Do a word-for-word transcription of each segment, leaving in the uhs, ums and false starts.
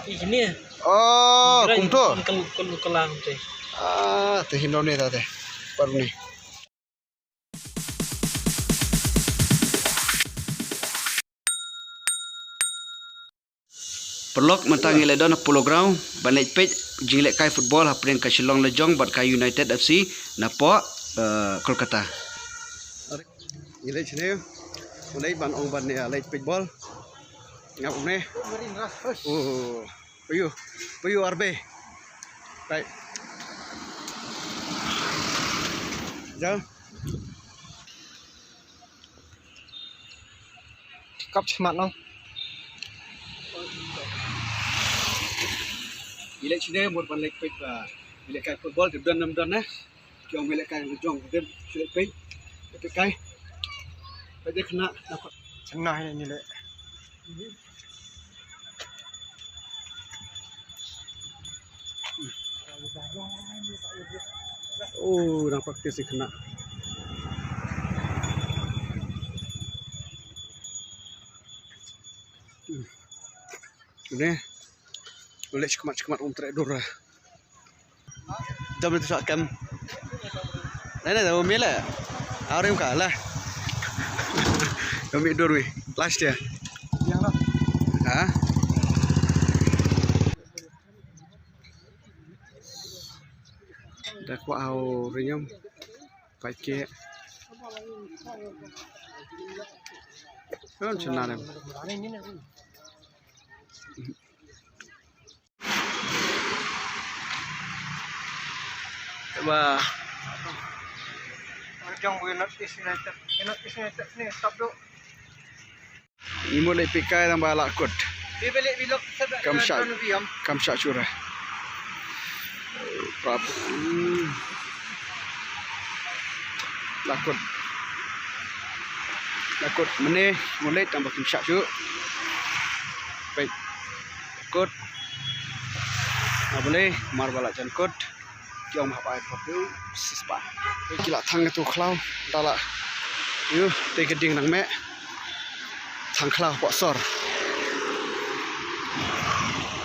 Ini. Oh, kumto. Kal kal kalang te. Ah, te him ne ta te. Par ne. Paralok, mynta ngi la don ha Polo Ground ban leit peit jinglehkai football hapdeng ka Shillong Lajong bad ka United F C napoh, eh, Kolkata. Ngi leit shane, ngi leit ban ong ban, eh, leit peit bol. Ngap ne? Oh, payu, payu arbe. Right. Jal. Kap chmat no. Ngi leit shane mut ban leit peit ba ngi lehkai football, te don nam don ne. Ki ong ngi lehkai jong, te ngi leit peit. Leit kai. Peit de khynnah. Chynna hi ngi leh. Oh, dang practice ïa khynnah. Hmm. Une. Une shikmat shikmat um treh dur. Dam itu sa kem. Nene da umi le. Arim ka la. Umi dur wi. Last year. Ha? Da kwa au rinyam. Paike. Kan chana ne. Ba. Jong wi North East United. North East United ni top do. Ngi mut leit peit kai tang ba la kut. Kam shah, kam shah shuh re. Prap. Hmm. La kut. La kut mynne, mut leit tang ba kim shah shuh. Peit. Kut. Na bale, mar ba la jan kut. Ki ong hap ai pop yu sispa. Ki la thang katu khlaw da la. Yu te ka ding nang me. Thang khlaw pok sor.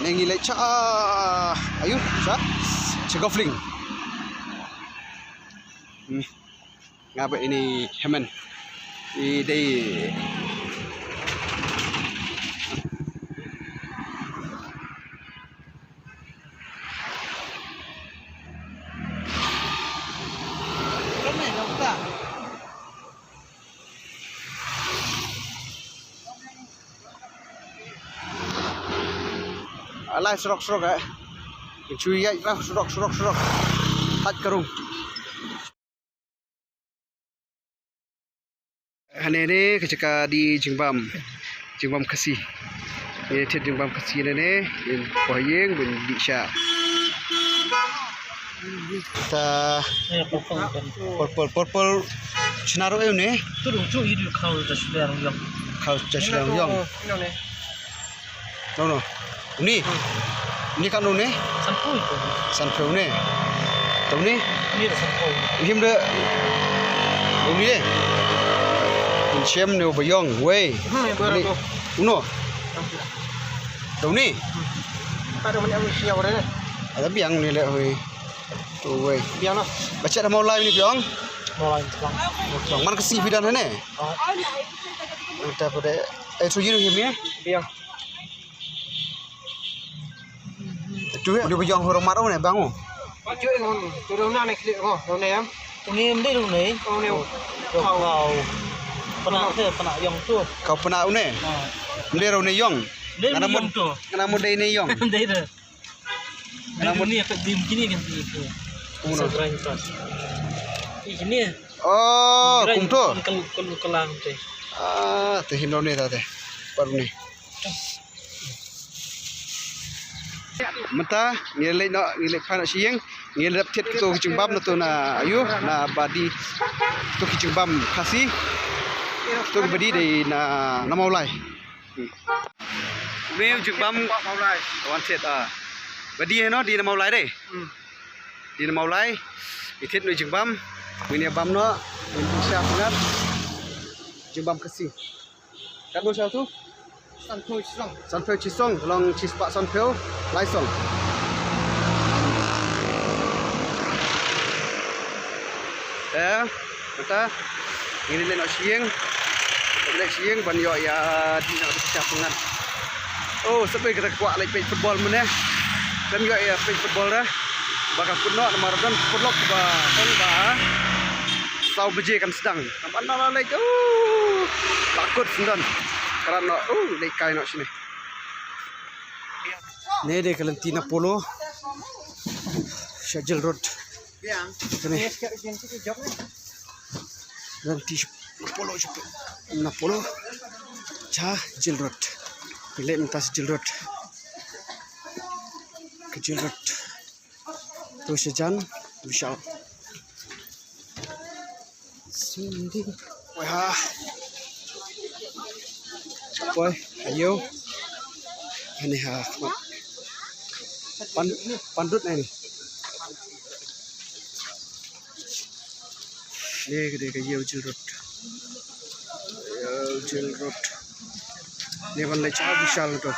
Ne ngi leit cha, ayu cha cha gofling. Hmm. Nga ba ini hemen. I dei. Alai surok surok eh. Chu ïaid surok surok surok. Tat karung. Hangne ne ka jaka dih jingbam. Jingbam Khasi. Ïa thied jingbam Khasi ne ne. Ïa poh ïing ban dih sha. Ta. Purple, purple. Chna ruh ïa une. Tu ruh chu ïa khaw ta shleng ïong. Khaw ta shleng ïong. No, no. Uni. Uni kan uni. Sanphew ito. Sanphew uni. To uni. Uni da sanphew. Him da. Uni de. Uni shem ne ba ïong wei. Hmm, uni. Uno. To uni. Pada mana uni siaw re. Ada biang uni le wei. To wei. Biang no. Bacha da mau lai ni biang. Mau lai tlang. Tlang man ka si bidan ne. Oh. Kita pada eh tu uni him ya. Biang. Tu eh, udah bejong hurung maru ne bang. Tu eh ngon, tu dah ne klik ngon, dah ne ya. Uni em dei uni. Oh ne. Kau. Pernah ke pernah yong tu. Kau pernah uni. Em dei uni yong. Ngana mut dei ne yong. Dei de. Ngana mut uni ka dim kini kan tu. Uno. Ini. Oh, kumto. Kal kal kalang te. Ah, te him ne ta te. Par ne. Mynta ngi leit noh, ngi leit phai noh sha ïing, ngi leit thied kito ki jingbam na to na ayu na badi, kito ki jingbam Khasi, kito ki badi dei na, na Mawlai. Hmm. Une u jingbam wan thied ah. Badi heno dei na Mawlai dei. Hmm. Dei na Mawlai. Ngi thied une u jingbam. Ngin ïa bam noh. Ngin ïa sha pynat. Jingbam Khasi. Katno sha tu? Sanphew chisong. Sanphew chisong, long chispah sanphew lai song. Eh, mynta ngi leit noh sha ïing. Leit sha ïing ban ïoh ïa dih noh da ka sha pyngan. Oh, sngewbha kata ka kwah leit peit football mynne. Kan ïoh ïa peit football re. Ba ka kut noh namar don football ba ong ba saw baje kan sdang. Namar na la leit, oh, ba kut sdang. Karan noh, oh, leit kai noh shane. Ne de ka lynti na Polo. Sha Jail Road. Kane. Lynti sha Polo, sha Polo. Na Polo. Sha Jail Road. Pynleit mynta sha Jail Road. Ka Jail Road. To shajan Vishal. Sindi. Wei ha. Wei, ayo. Ani ha. Pan, pandut ani. Ni ka dei ka Yeo Jail Road. Yeo Jail Road. Ni ban leit sha Vishal to.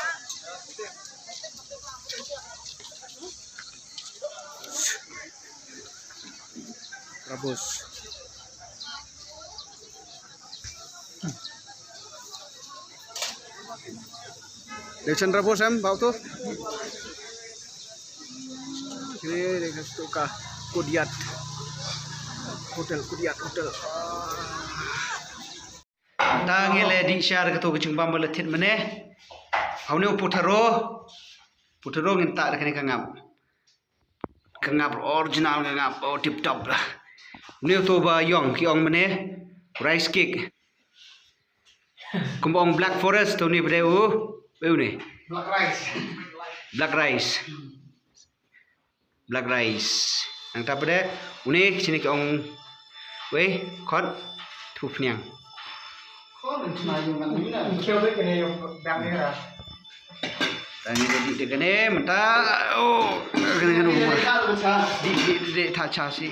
Rabos. Lechan rabos em, bau tu. Kini, kini ka stu ka Kudiat. Hotel, Kudiat Hotel. Ta ngi la dih sha da kato ka jingbam ba la thied mynne. Ha une u putharo. Putharo ngin tah da kane ka ngap. Ka ngap original, ka ngap, oh, tip top. Une uto ba ïong ki ong mynne rice cake. Kumba ong Black Forest, to une ba dei u, ba une. Black rice. Black rice. Black rice. Nangta pat de une kine ki ong, wei, khot, thupniang. Tang ini di kene mynta, oh, kene kene umur. Di di di di ta cha si.